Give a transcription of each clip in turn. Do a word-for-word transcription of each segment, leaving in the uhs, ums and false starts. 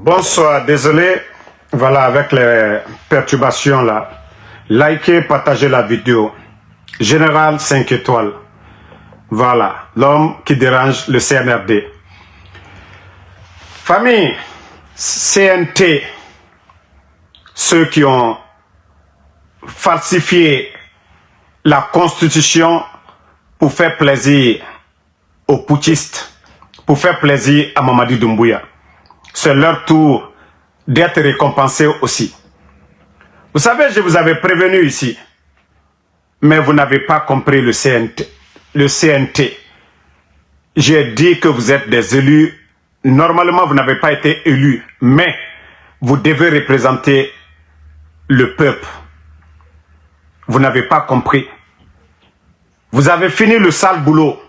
Bonsoir, désolé, voilà, avec les perturbations là. Likez, partagez la vidéo. Général cinq étoiles. Voilà, l'homme qui dérange le C N R D. Famille, C N T, ceux qui ont falsifié la constitution pour faire plaisir aux putschistes, pour faire plaisir à Mamadi Doumbouya. C'est leur tour d'être récompensés aussi. Vous savez, je vous avais prévenu ici, mais vous n'avez pas compris le C N T. Le C N T. J'ai dit que vous êtes des élus. Normalement, vous n'avez pas été élus, mais vous devez représenter le peuple. Vous n'avez pas compris. Vous avez fini le sale boulot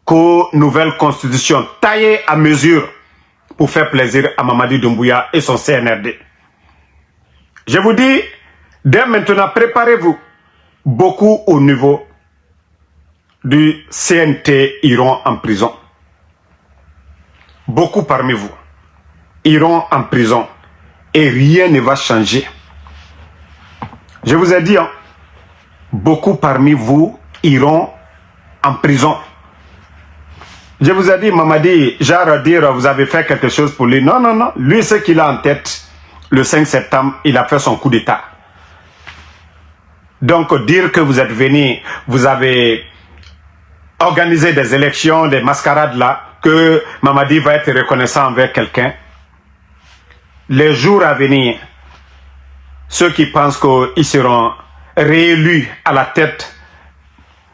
qu'aux nouvelles constitutions taillées à mesure pour faire plaisir à Mamadi Doumbouya et son C N R D. Je vous dis, dès maintenant, préparez-vous. Beaucoup au niveau du C N T iront en prison. Beaucoup parmi vous iront en prison et rien ne va changer. Je vous ai dit, hein, beaucoup parmi vous iront en prison. Je vous ai dit, Mamadi, genre dire, vous avez fait quelque chose pour lui. Non, non, non. Lui, ce qu'il a en tête, le cinq septembre, il a fait son coup d'État. Donc, dire que vous êtes venu, vous avez organisé des élections, des mascarades là, que Mamadi va être reconnaissant envers quelqu'un. Les jours à venir, ceux qui pensent qu'ils seront réélus à la tête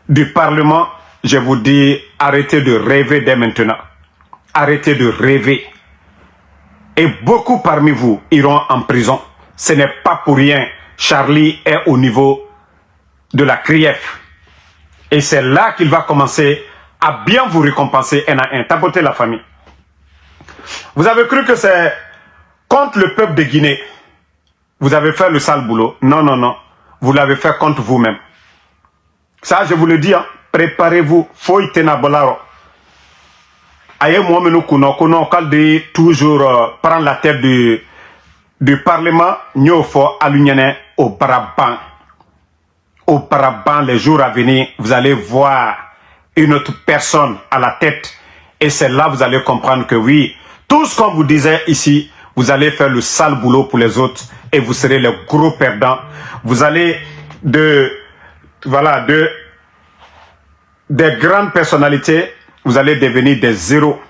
du Parlement, je vous dis, arrêtez de rêver dès maintenant. Arrêtez de rêver. Et beaucoup parmi vous iront en prison. Ce n'est pas pour rien. Charlie est au niveau de la C R I E F. Et c'est là qu'il va commencer à bien vous récompenser un à un. Tapotez la famille. Vous avez cru que c'est contre le peuple de Guinée. Vous avez fait le sale boulot. Non, non, non. Vous l'avez fait contre vous-même. Ça, je vous le dis, hein, préparez-vous. Foyi tɛ na bɔ la rɔ. A ye mɔgɔ minnu kun na, ko non, k'ale de toujours, euh, prend la tête du, du parlement, n y'o fɔ alu ɲɛna, o bara ban. O bara ban, les jours à venir, vous allez voir une autre personne à la tête. Et c'est là vous allez comprendre que oui, tout ce qu'on vous disait ici, vous allez faire le sale boulot pour les autres et vous serez les gros perdants. Vous allez de, voilà, de, des grandes personnalités, vous allez devenir des zéros.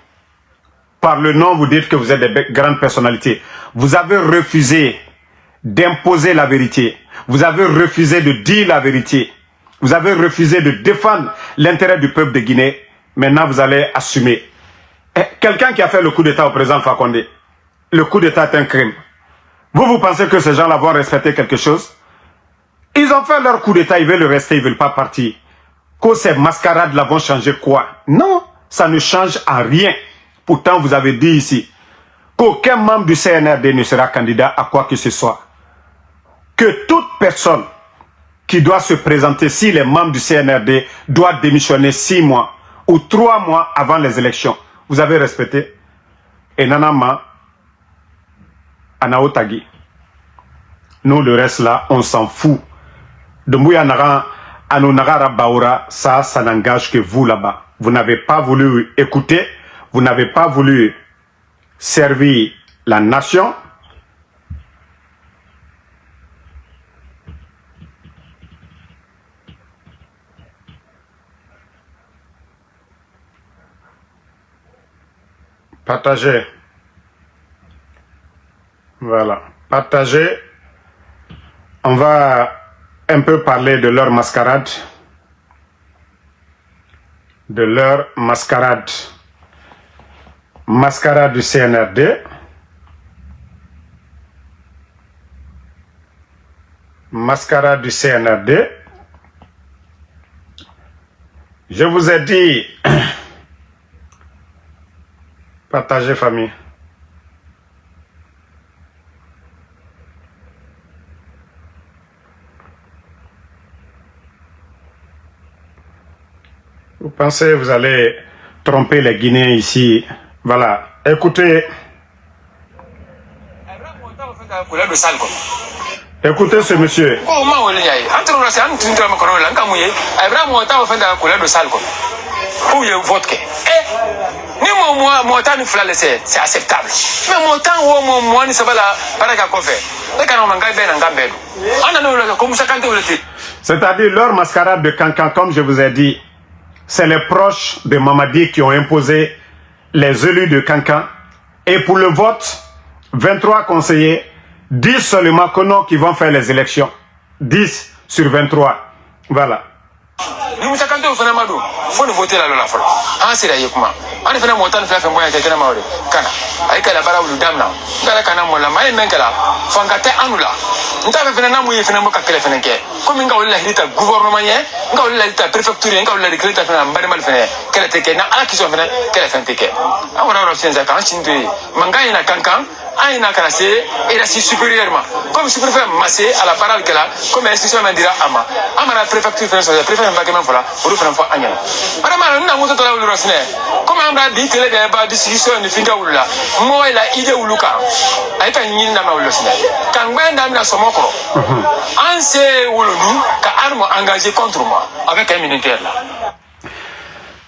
Par le nom, vous dites que vous êtes des be-, grandes personnalités. Vous avez refusé d'imposer la vérité. Vous avez refusé de dire la vérité. Vous avez refusé de défendre l'intérêt du peuple de Guinée. Maintenant, vous allez assumer. Eh, quelqu'un qui a fait le coup d'État au président Alpha Condé, le coup d'État est un crime. Vous, vous pensez que ces gens-là vont respecter quelque chose ? Ils ont fait leur coup d'État, ils veulent rester, ils veulent pas partir. Que ces mascarades-là vont changer quoi ? Non, ça ne change en rien. Pourtant, vous avez dit ici qu'aucun membre du C N R D ne sera candidat à quoi que ce soit. Que toute personne qui doit se présenter, si les membres du C N R D doivent démissionner six mois ou trois mois avant les élections, vous avez respecté ? Et nanama, a na o tagi. Nous, le reste là, on s'en fout. Doumbouya naxa, a n'o naxa ra bawura, ça, ça n'engage que vous là-bas. Vous n'avez pas voulu écouter, vous n'avez pas voulu servir la nation. Partagez. Voilà. Partagez. On va un peu parler de leur mascarade. De leur mascarade. Mascarade du C N R D. Mascarade du C N R D. Je vous ai dit, partagez, famille. Vous pensez vous allez tromper les Guinéens ici ? Voilà. Écoutez, Écoutez ce monsieur. Ko maa wo le ñaa ye an toro la se an tun toro ma kono la n ka mu ye a bira moo taa wo fenta ko la do sal ko. Ko ye vote ke e ni moo moo moo taa ni fula le se c'est acceptable. Mais moo taa wo moo moo ni sabala baraka ko fe e kana man ka be nan ka be do an na no la ko musa kante wo le ti. C'est-à-dire leur mascarade de cancan, comme je vous ai dit, c'est les proches de Mamadi qui ont imposé les élus de Kankan. Et pour le vote, vingt-trois conseillers, dix seulement que non qui vont faire les élections. Dix sur vingt-trois. Voilà. Ni musa kante fana ma do fo ni vote la lo la folo an sira ye kuma an fana mo tan fila fɛn bonya kɛ kɛnɛ ma o de kana a yi kala bara wulu damna n kala kana mo la ma ye men kala fanga tɛ anu la n ta fɛ fana na mu ye fana mo ka kɛlɛ fana kɛ comme n ka wala hita gouvernement ye n ka wala hita préfecture n ka wala hita fana bari mal fana kɛlɛ tɛ kɛ na ala kisɔn fana kɛlɛ fɛn tɛ kɛ an wala wala sensa kan sin to ye mankan ɲɛna kankan an ye na ka na se hiérarchie supérieure ma comme sous-préfet ma se a la baara kɛla comme instruction min dira a ma an mana préfecture fɛnɛ sɔrɔ préfet min bakɛmɛ fɔla olu fɛnɛ fɔ an ɲɛna vraiment n na muso tɔla wuli rɔ sinɛ comme an b'a bi télé bɛɛ ba discussion ni finka wulila mɔgɔ la idée wulu kan a ye ka ɲini daminɛ wuli rɔ sinɛ ka n gbɛn daminɛ sɔmɔ kɔrɔ an se wolodu ka arme engagé contre moi avec un militaire là.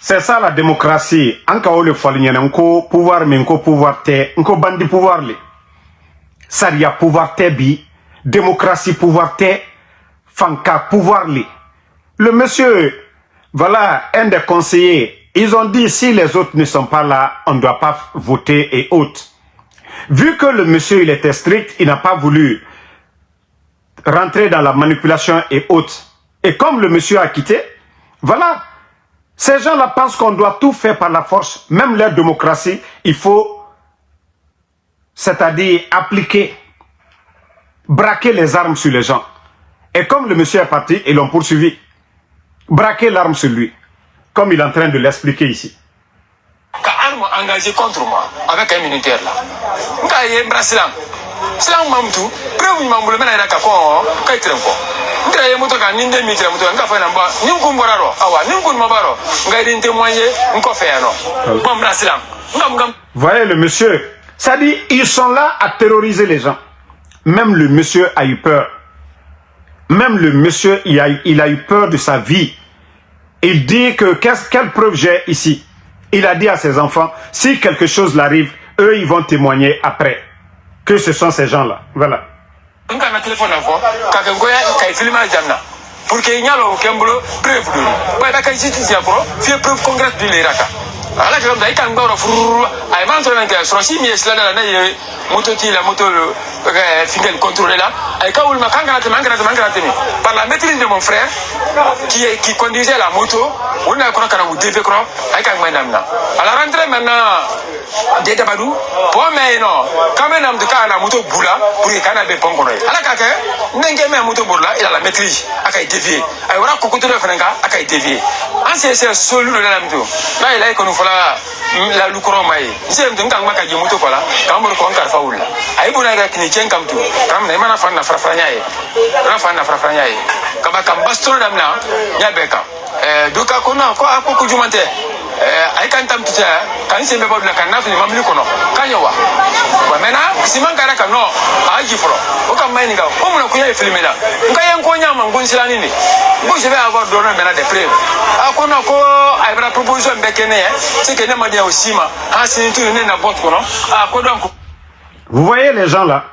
C'est ça la démocratie. An ka wo le fɔ ali ɲɛna, n ko pouvoir min, n ko pouvoir tɛ, n ko bandi pouvoir le. Sariya pouvoir tɛ bi, démocratie pouvoir tɛ, fanka pouvoir le. Le monsieur, voilà un des conseillers. Ils ont dit si les autres ne sont pas là, on ne doit pas voter et autres. Vu que le monsieur, il était strict, il n'a pas voulu rentrer dans la manipulation et autres. Et comme le monsieur a quitté, voilà. Ces gens-là pensent qu'on doit tout faire par la force, même leur démocratie, il faut, c'est-à-dire appliquer, braquer les armes sur les gens. Et comme le monsieur est parti, ils l'ont poursuivi. Braquer l'arme sur lui, comme il est en train de l'expliquer ici. Ka arme engagé contre moi avec un militaire là n ka ye n bara silam silam mamutu preuve ɲuman bolo mena yira ka kɔn ka tire ko n tira ye moto kan ni n den mi tira moto n ka fɔ na ba ni n kun bɔra rɔ awa ni n kun ma baro n ka yiri n témoigner n kɔfɛ yan nɔ bon n bara silam n ka n ka. Voyez le monsieur, c'est-à-dire ils sont là à terroriser les gens. Même le monsieur a eu peur. Même le monsieur il a, il a eu peur de sa vie. Il dit que qu'est-ce, quelle preuve j'ai ici? Il a dit à ses enfants, si quelque chose l'arrive, eux, ils vont témoigner après que ce sont ces gens-là. Voilà. N ka na téléphone na fɔ ka kɛ goya ka i filima jamna pour que i ɲalo kɛ n bolo preuve do ba da ka justice ya kɔrɔ fie preuve concrète du le raka ala ka da i ka n gbɔrɔ fururu a ye man sɔrɔ kɛ sɔrɔ si mi ye sila da ne ye moto ti la moto fingɛli contrôler la a ye ka wulima kan kana tɛmɛ an kana tɛmɛ an kana tɛmɛ par la maîtrise de mon frère qui est qui conduisait la moto o na kɔrɔ kana u dévier kɔrɔ a ye ka ŋmɛ damina à la rentrée maintenant de dabadu pɔn mɛ yen nɔ kan bɛ namutu k'a na moto bu la pour que kana bɛ pɔn kɔnɔ ye ala k'a kɛ n denkɛ mɛ moto boli la il a la maîtrise a ka dévier a ye wara kokoto dɔ fana kan a ka dévier an se sɛ solu dɔ la mutu n'a yɛlɛ kɔni fɔla lalu kɔrɔ ma ye n se mutu n kan ma ka je moto kɔ la k'an bolo kɔn kalifa wuli la a ye bolo yɛrɛ kini cɛn kan tu kan i mana fan na fara fara ɲa ye i mana fan na fara fara ɲa ye kaba kan baston daminɛ n y'a bɛɛ kan Ɛɛ, du ka ko nɔ ko a ko ko juman tɛ ɛɛ, a ye kan tam tɛ ka n sen bɛɛ bɔ bila ka na fili mamili kɔnɔ ka ɲɛ wa wa mɛ na siman kɛra ka nɔ a ji fɔlɔ o ka ma ɲininka ko mun ko ye filime la n ka ye n ko ɲa ma n ko n siranni de n ko je vais avoir dɔrɔn mɛnna de preuve a ko nɔ ko a ye bara proposition bɛɛ kɛ ne ye c'est que ne ma diya o si ma a sini tu ne na bɔ kɔnɔ a ko donc. Vous voyez les gens là,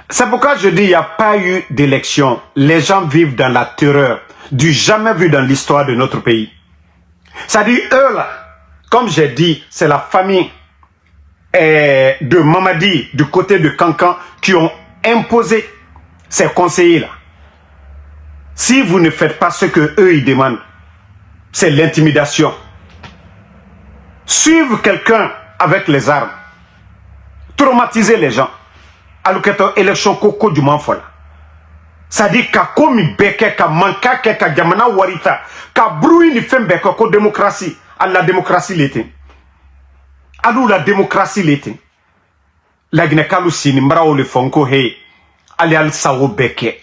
c'est pourquoi je dis il n'y a pas eu d'élection. Les gens vivent dans la terreur du jamais vu dans l'histoire de notre pays. C'est-à-dire, eux là, comme j'ai dit, c'est la famille euh, de Mamadi du côté de Kankan qui ont imposé ces conseillers-là. Si vous ne faites pas ce que eux ils demandent, c'est l'intimidation. Suivre quelqu'un avec les armes, traumatiser les gens, alukɛtɔ élection ko ko juman fɔ la c'est-à-dire ka ko min bɛɛ kɛ ka manka kɛ ka jamana wari ta ka bruit ni fɛn bɛɛ kɛ ko démocratie ali la démocratie le ten aliw la démocratie le ten laginɛkalu si ni maraw le fɔ n ko he ali ali sawo bɛɛ kɛ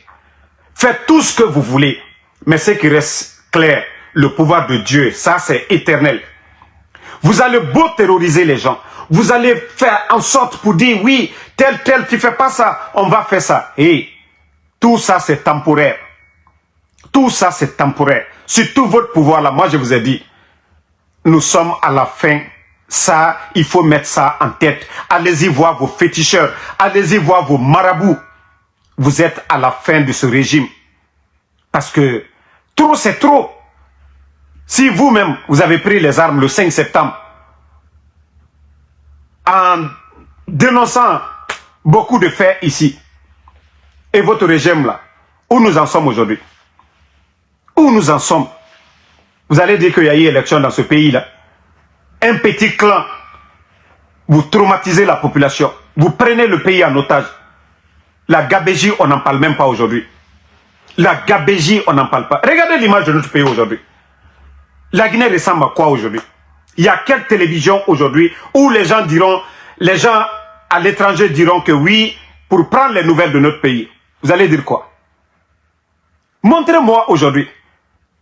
faites tout ce que vous voulez mais ce qui reste clair le pouvoir de Dieu ça c'est éternel Vous allez beau terroriser les gens, vous allez faire en sorte pour dire oui, tel tel qui fait pas ça, on va faire ça. Et tout ça c'est temporaire. Tout ça c'est temporaire. Sur tout votre pouvoir là, moi je vous ai dit, nous sommes à la fin. Ça, il faut mettre ça en tête. Allez-y voir vos féticheurs, allez-y voir vos marabouts. Vous êtes à la fin de ce régime. Parce que trop c'est trop. Si vous-même vous avez pris les armes le cinq septembre en dénonçant beaucoup de faits ici, et votre régime là, où nous en sommes aujourd'hui? Où nous en sommes? Vous allez dire qu'il y a eu élection dans ce pays-là. Un petit clan, vous traumatisez la population, vous prenez le pays en otage. La gabegie, on n'en parle même pas aujourd'hui. La gabegie, on n'en parle pas. Regardez l'image de notre pays aujourd'hui. La Guinée ressemble à quoi aujourd'hui? Il y a quelle télévision aujourd'hui où les gens diront, les gens à l'étranger diront que oui, pour prendre les nouvelles de notre pays? Vous allez dire quoi? Montrez-moi aujourd'hui,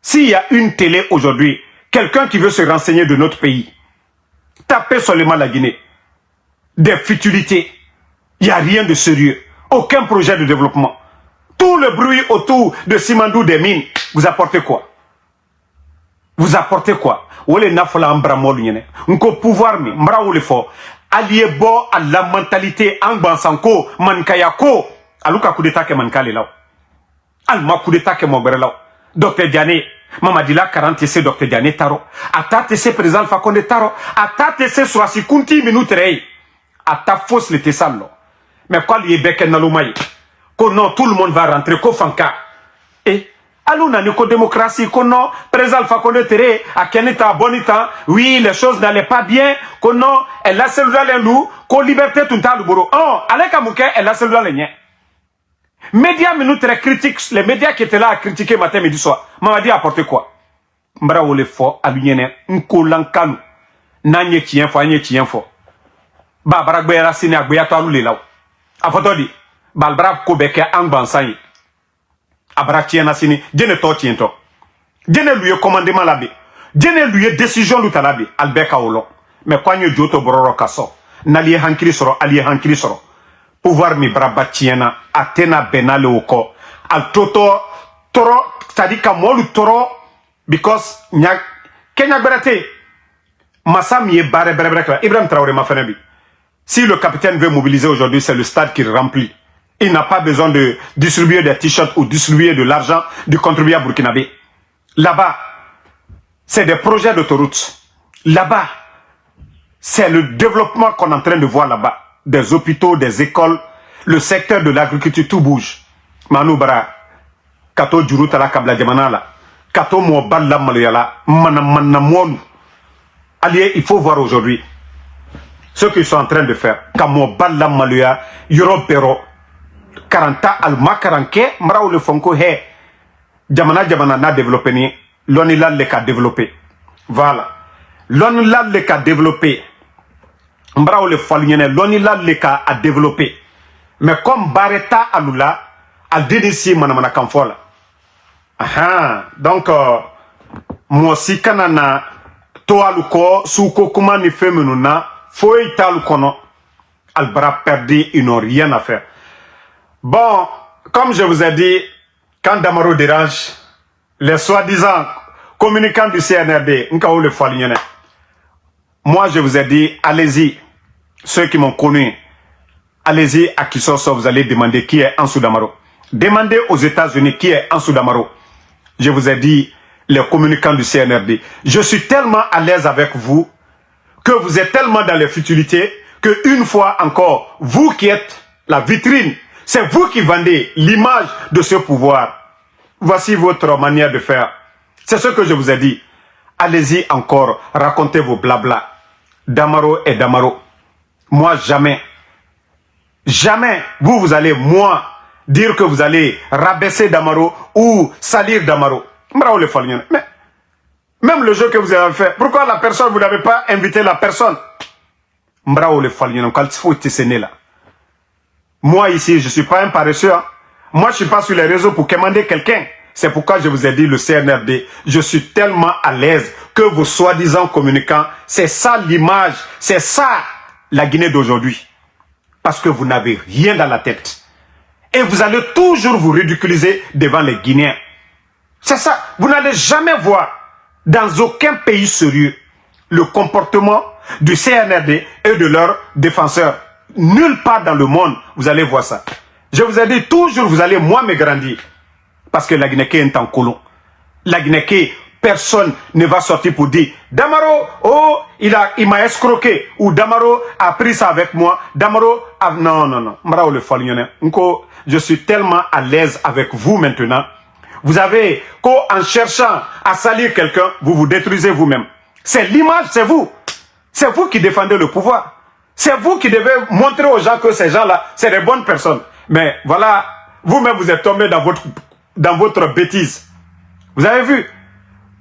s'il y a une télé aujourd'hui, quelqu'un qui veut se renseigner de notre pays, tapez seulement la Guinée. Des futilités. Il n'y a rien de sérieux. Aucun projet de développement. Tout le bruit autour de Simandou, des mines, vous apportez quoi? Vous apportez quoi? Wo le ye n na fo la, an bara moolu ɲene. N ko pouvoir min, n bara wo le fo. Ali ye bo a la mentalité, an gbansanko, mankayako. Alu ka coup d'état ke manka le la wo. Ali ma coup d'état ke moo bere la wo. Docteur Diané, Mamadi la karan te se Docteur Diané taro. A taa te se président Alpha Condé taro. A taa te se surasi kuntii minnu tere ye. A taa fosi le te se a lo. Mais ko ali ye bee ke naluma ye, ko non, tout le monde va rentrer, ko fanka. E, alu nani ko démocratie, ko non, président Alpha Condé tere, a keni tan, a boni tan, oui, les choses n'allaient pas bien, ko non, ela selula le lu, ko liberté tun te alu boro. Oh, ale ka mun ke ela selula le ɲɛ? Média minnu tere critique, les médias qui étaient là à critiquer matin midi soir, Mamadi a apporté quoi? N bara wo le fo alu ɲene, n ko lankanu. N'an ye tiɲɛ fo, an ye tiɲɛ fo. Ba bara gbeya la sini, a gbeya to alu le la wo. A fo to di? Ba ali bara ko bee ke an gbansan ye. A bara tiɲɛ na sini, jene to tiɲɛ to? Jene lu ye commandement la bi? Jene lu ye décision lu ta la bi? Ali bee ka wo lon. Mais ko an ye joo to bororo ka so. N'ali ye hankili soro, ali ye hankili soro. Pouvoir min bara ba tiɲɛ na, a te na bɛn n'ale wo ko. Ali to to toro, c'est-à-dire ka moolu toro. Because ɲa, ke ɲa gbɛrɛ te. Masa min ye baara bɛrɛbɛrɛ kɛ la, Ibrahim Traoré ma fɛnɛ bi. Si le capitaine veut mobiliser aujourd'hui, c'est le stade qu'il remplit. Il n'a pas besoin de distribuer des t-shirts ou distribuer de l'argent du contribuable burkinabé. Là-bas, c'est des projets d'autoroute. Là-bas, c'est le développement qu'on est en train de voir là-bas. Des hôpitaux, des écoles, le secteur de l'agriculture, tout bouge. Manu bara, ka to juru tala ka bila jamana la, ka to moo ba la maloya la, mana mana moonu. Alliés, il faut voir aujourd'hui ce qu'ils sont en train de faire. Ka moo ba la maloya yɔrɔ bɛɛ rɔ. Karanta alima karanke maraw le fonko he. Jamana jamana na développer ni lɔnni la le ka développer. Voilà. Lɔnni la le ka développer. N bara wo le fɔ alu ɲɛnɛ, lɔnni la le ka a développer. Mais comme baara t'a alu la, a di ni si manamanakan fɔ la. Ahan. Donc, euh, mɔgɔ si kana na to alu kɔ suko kuma ni fɛn minnu na, foyi t'alu kɔnɔ. Alu bara perdu, ils n'ont rien à faire. Bon, comme je vous ai dit, quand Damaro dérange, les soi-disant communicants du C N R D, n ka wo le fɔ alu ɲɛnɛ. Moi, je vous ai dit, allez-y. Ceux qui m'ont connu, allez-y à Kisoso, vous allez demander qui est Ansou Damaro. Demandez aux États-Unis qui est Ansou Damaro. Je vous ai dit, les communicants du C N R D. Je suis tellement à l'aise avec vous que vous êtes tellement dans les futilités que une fois encore, vous qui êtes la vitrine, c'est vous qui vendez l'image de ce pouvoir. Voici votre manière de faire. C'est ce que je vous ai dit. Allez-y encore, racontez vos blabla. Damaro est Damaro. Moi, jamais. Jamais vous, vous allez, moi, dire que vous allez rabaisser Damaro ou salir Damaro. N bara wo le fɔ alu ɲɛnɛ. Mais même le jeu que vous avez fait, pourquoi la personne, vous n'avez pas invité la personne? N bara wo le fɔ alu ɲɛnɛ, k'alu foyi tɛ se ne la. Moi ici, je suis pas un paresseux, hein. Moi, je suis pas sur les réseaux pour quémander quelqu'un. C'est pourquoi je vous ai dit, le C N R D, je suis tellement à l'aise que vos soi-disant communicants. C'est ça l'image, c'est ça la Guinée d'aujourd'hui. Parce que vous n'avez rien dans la tête. Et vous allez toujours vous ridiculiser devant les Guinéens. C'est ça. Vous n'allez jamais voir dans aucun pays sérieux le comportement du C N R D et de leurs défenseurs. Nulle part dans le monde, vous allez voir ça. Je vous ai dit, toujours, vous allez, moi, me grandir. Parce que la Guinée est un temps colon. La Guinée, personne ne va sortir pour dire Damaro, oh, il a, il m'a escroqué, ou Damaro a pris ça avec moi, Damaro a, non, non, non. Mara, o le fɔ alu ɲɛna. N ko, je suis tellement à l'aise avec vous maintenant. Vous avez, ko, en cherchant à salir quelqu'un, vous vous détruisez vous-même. C'est l'image, c'est vous. C'est vous qui défendez le pouvoir. C'est vous qui devez montrer aux gens que ces gens-là, c'est des bonnes personnes. Mais voilà, vous-même, vous êtes tombé dans votre, dans votre bêtise. Vous avez vu ?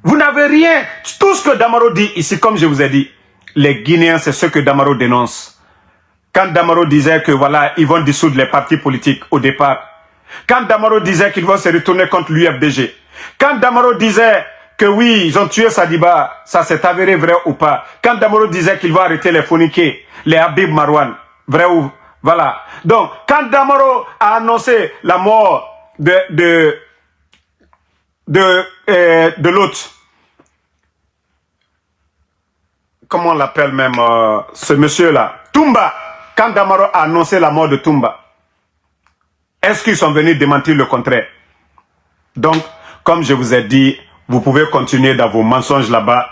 Vous n'avez rien. Tout ce que Damaro dit ici, comme je vous ai dit, les Guinéens, c'est ce que Damaro dénonce. Quand Damaro disait que, voilà, ils vont dissoudre les partis politiques au départ, quand Damaro disait qu'ils vont se retourner contre l'U F D G, quand Damaro disait que oui, ils ont tué Sadiba, ça s'est avéré vrai ou pas, quand Damaro disait qu'il va arrêter les Fonike, les Habib Marwan, vrai ou, voilà. Donc, quand Damaro a annoncé la mort de, de, de, euh, de l'autre, comment on l'appelle même, euh, ce monsieur-là, Toumba, quand Damaro a annoncé la mort de Toumba, est-ce qu'ils sont venus démentir le contraire ? Donc, comme je vous ai dit, vous pouvez continuer dans vos mensonges là-bas.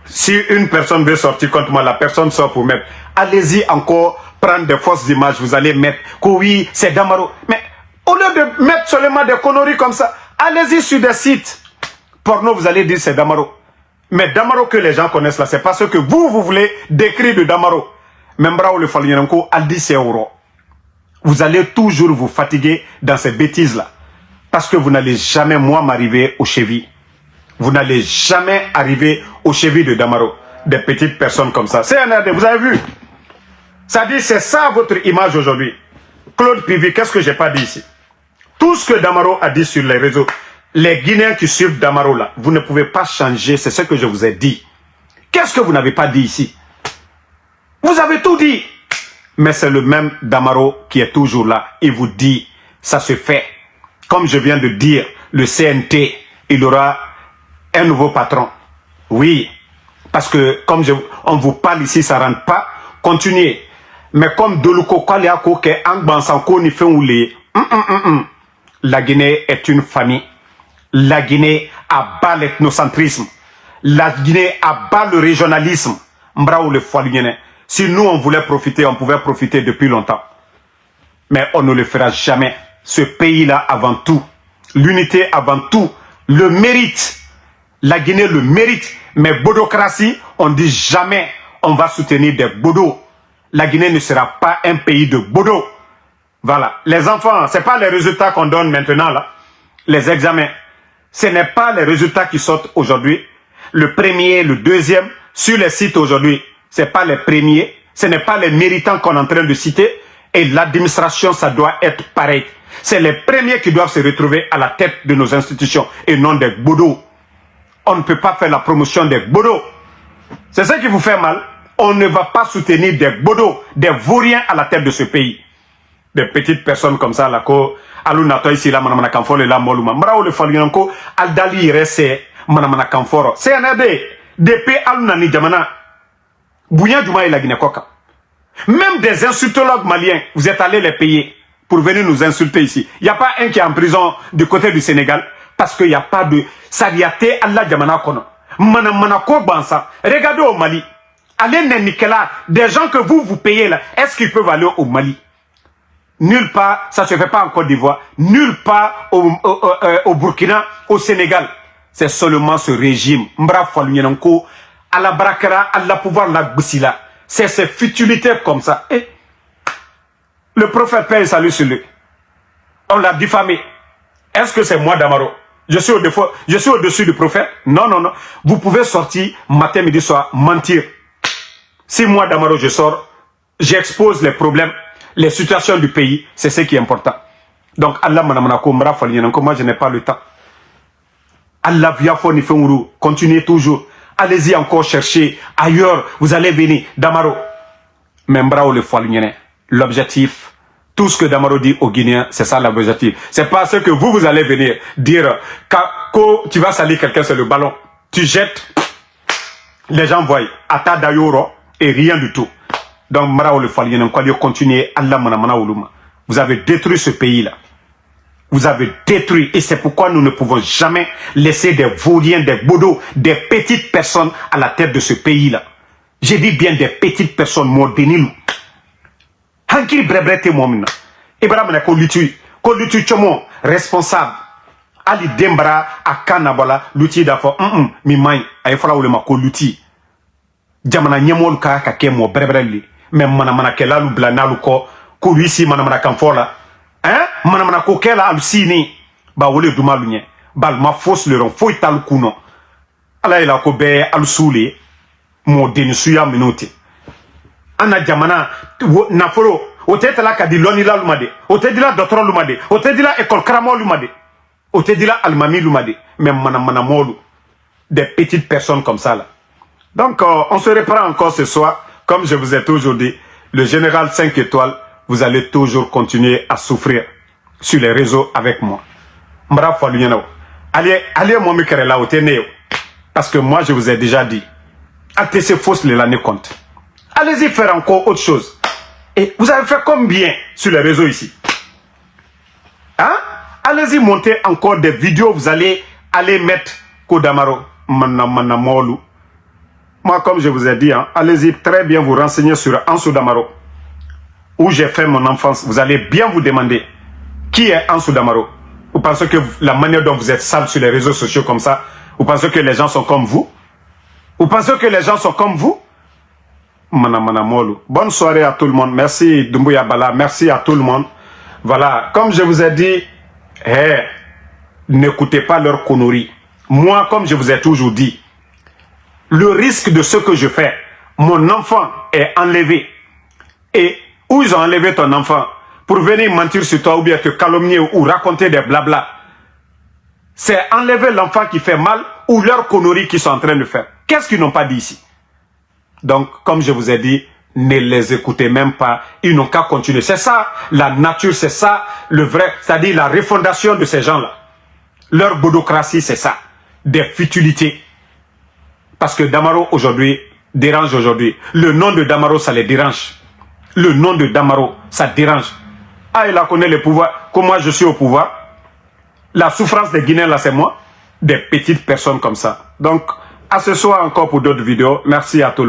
Si une personne veut sortir contre moi, la personne sort pour mettre. Allez-y encore prendre des fausses images, vous allez mettre que oui, c'est Damaro. Mais au lieu de mettre seulement des conneries comme ça, allez-y sur des sites porno, vous allez dire c'est Damaro. Mais Damaro que les gens connaissent là, c'est pas ce que vous, vous voulez décrire de Damaro. Mais Mbrao le Falnyerenko, Aldi Seoro. Vous allez toujours vous fatiguer dans ces bêtises-là. Parce que vous n'allez jamais, moi, m'arriver aux chevilles. Vous n'allez jamais arriver aux chevilles de Damaro. Des petites personnes comme ça. C N R D, vous avez vu ? Ça dit, c'est ça votre image aujourd'hui. Claude Pivi, qu'est-ce que j'ai pas dit ici ? Tout ce que Damaro a dit sur les réseaux, les Guinéens qui suivent Damaro là, vous ne pouvez pas changer, c'est ce que je vous ai dit. Qu'est-ce que vous n'avez pas dit ici ? Vous avez tout dit. Mais c'est le même Damaro qui est toujours là. Il vous dit, ça se fait. Comme je viens de dire, le C N T, il aura un nouveau patron. Oui. Parce que, comme je, on vous parle ici, ça rentre pas. Continuez. Mais comme Doluko Kaliako, ke Angbansanko ni Fenwule, hum, hum, hum, hum. La Guinée est une famille. La Guinée abat l'ethnocentrisme. La Guinée abat le régionalisme. Mbrao le Falnyerenko. Si nous, on voulait profiter, on pouvait profiter depuis longtemps. Mais on ne le fera jamais. Ce pays-là avant tout, l'unité avant tout, le mérite. La Guinée le mérite. Mais bodocratie, on dit jamais on va soutenir des bodos. La Guinée ne sera pas un pays de bodos. Voilà. Les enfants, c'est pas les résultats qu'on donne maintenant là. Les examens. Ce n'est pas les résultats qui sortent aujourd'hui. Le premier, le deuxième, sur les sites aujourd'hui, c'est pas les premiers. Ce n'est pas les méritants qu'on est en train de citer. Et l'administration, ça doit être pareil. C'est les premiers qui doivent se retrouver à la tête de nos institutions et non des bodos. On ne peut pas faire la promotion des bodos. C'est ce qui vous fait mal. On ne va pas soutenir des bodos, des vauriens à la tête de ce pays. Des petites personnes comme ça la ko alu natɔ isi la manamanakan fɔ le la mɔlu ma. Mbrao le Falnyerenko, alu dali yɛrɛ sɛ manamanakan fɔ rɔ. C N R D, depuis alu nani jamana, bonya juma ye Laginɛ kɔ kan. Même des insultologues maliens, vous êtes allés les payer pour venir nous insulter ici. Il y a pas un qui est en prison du côté du Sénégal parce qu'il y a pas de sariya tɛ alu la jamana kɔnɔ. Manamanako gbansan. Regardez au Mali. Allez nɛnikɛla, des gens que vous, vous payez là, est-ce qu'ils peuvent aller au Mali ? Nulle part, ça se fait pas en Côte d'Ivoire, nulle part au, au, au, euh, au Burkina, au Sénégal. C'est seulement ce régime. Mbrao le Falnyerenko, à la brakera, à la pouvoir, la gbisila. C'est ces futilités comme ça. Et le prophète, paix et salut sur lui. On l'a diffamé. Est-ce que c'est moi, Damaro ? Je suis au défaut, je suis au-dessus du prophète ? Non, non, non. Vous pouvez sortir matin, midi, soir, mentir. Si moi, Damaro, je sors, j'expose les problèmes, les situations du pays, c'est ce qui est important. Donc, alu la manamanako, Mbrao le Falnyerenko, moi, je n'ai pas le temps. Alu la viya fɔ ni fɛnw, continuez toujours. Allez-y encore chercher ailleurs, vous allez venir. Damaro, mais n bara wo le fɔ alu ɲɛnɛ, l'objectif, tout ce que Damaro dit aux Guinéens, c'est ça l'objectif. C'est pas ce que vous, vous allez venir dire, ka, ko tu vas salir quelqu'un, c'est le ballon, tu jettes, les gens voient, a t'a da yɔrɔ et rien du tout. Donc n bara wo le fɔ alu ɲɛnɛ, ko alu ye continuer alu la manamana wolu ma. Vous avez détruit ce pays-là. Vous avez détruit, et c'est pourquoi nous ne pouvons jamais laisser des vauriens, des bodos, des petites personnes à la tête de ce pays-là. Je dis bien des petites personnes, moo denilu. Hankiri bɛrɛbɛrɛ tɛ moo min na. I bara minɛ ko luti, ko luti cɔmɔ responsable. Hali den bara a kan nabɔ la, luti da fɔ, un un, min man ɲi. A ye fɔla wele ma ko luti. Jamana ɲɛmɔgɔlu ka ka kɛ mɔgɔ bɛrɛbɛrɛ le, mais manamanakɛlaalu bila n'alu kɔ, k'olu si manamanakan fɔ la, hein, manamanako kɛ la alu si ni, ba wo le duma alu ɲɛ, ba alu ma fosi le dɔn, foyi t'alu kun nɔ. Ala ye la ko bɛɛ alu su le, mɔgɔ denni suya minnu tɛ. An na jamana, wo, nafolo, o tɛ tala ka di lɔnnilaalu ma de, o tɛ dila dɔtɔrɔlu ma de, o tɛ dila ekɔli karamɔgɔlu ma de. O tɛ dila alimamilu ma de, mais manamanamɔgɔlu, des petites personnes comme ça là. Donc, euh, on se reprend encore ce soir. Comme je vous ai toujours dit, le général cinq étoiles, vous allez toujours continuer à souffrir sur les réseaux avec moi. N bara fɔ alu ɲɛna o. Ali, ali ye mɔgɔ min kɛrɛ la, o tɛ ne ye o. Parce que moi, je vous ai déjà dit, alu tɛ se fosi le la ne compte. Allez-y faire encore autre chose. Et vous avez fait combien sur les réseaux ici? Hein? Allez-y, montez encore des vidéos, vous allez aller mettre ko Damaro, mana, mana mɔlu. Moi, comme je vous ai dit, hein, allez-y très bien vous renseigner sur Ansu Damaro, où j'ai fait mon enfance. Vous allez bien vous demander qui est Ansu Damaro. Vous pensez que la manière dont vous êtes sale sur les réseaux sociaux comme ça, vous pensez que les gens sont comme vous? Vous pensez que les gens sont comme vous? Mana, mana mɔlu. Bonne soirée à tout le monde. Merci Dumbuya Bala. Merci à tout le monde. Voilà, comme je vous ai dit, hey, n'écoutez pas leurs conneries. Moi, comme je vous ai toujours dit, le risque de ce que je fais, mon enfant est enlevé. Et où ils ont enlevé ton enfant pour venir mentir sur toi ou bien te calomnier ou raconter des blabla. C'est enlever l'enfant qui fait mal ou leurs conneries qu'ils sont en train de faire. Qu'est-ce qu'ils n'ont pas dit ici? Donc, comme je vous ai dit, ne les écoutez même pas. Ils n'ont qu'à continuer. C'est ça la nature, c'est ça le vrai, c'est-à-dire la refondation de ces gens-là. Leur boudocratie, c'est ça. Des futilités. Parce que Damaro aujourd'hui dérange aujourd'hui. Le nom de Damaro, ça les dérange. Le nom de Damaro, ça dérange. Ah, il a connu le pouvoir. Comme moi, je suis au pouvoir. La souffrance des Guinéens, là, c'est moi. Des petites personnes comme ça. Donc, à ce soir encore pour d'autres vidéos. Merci à tout le monde.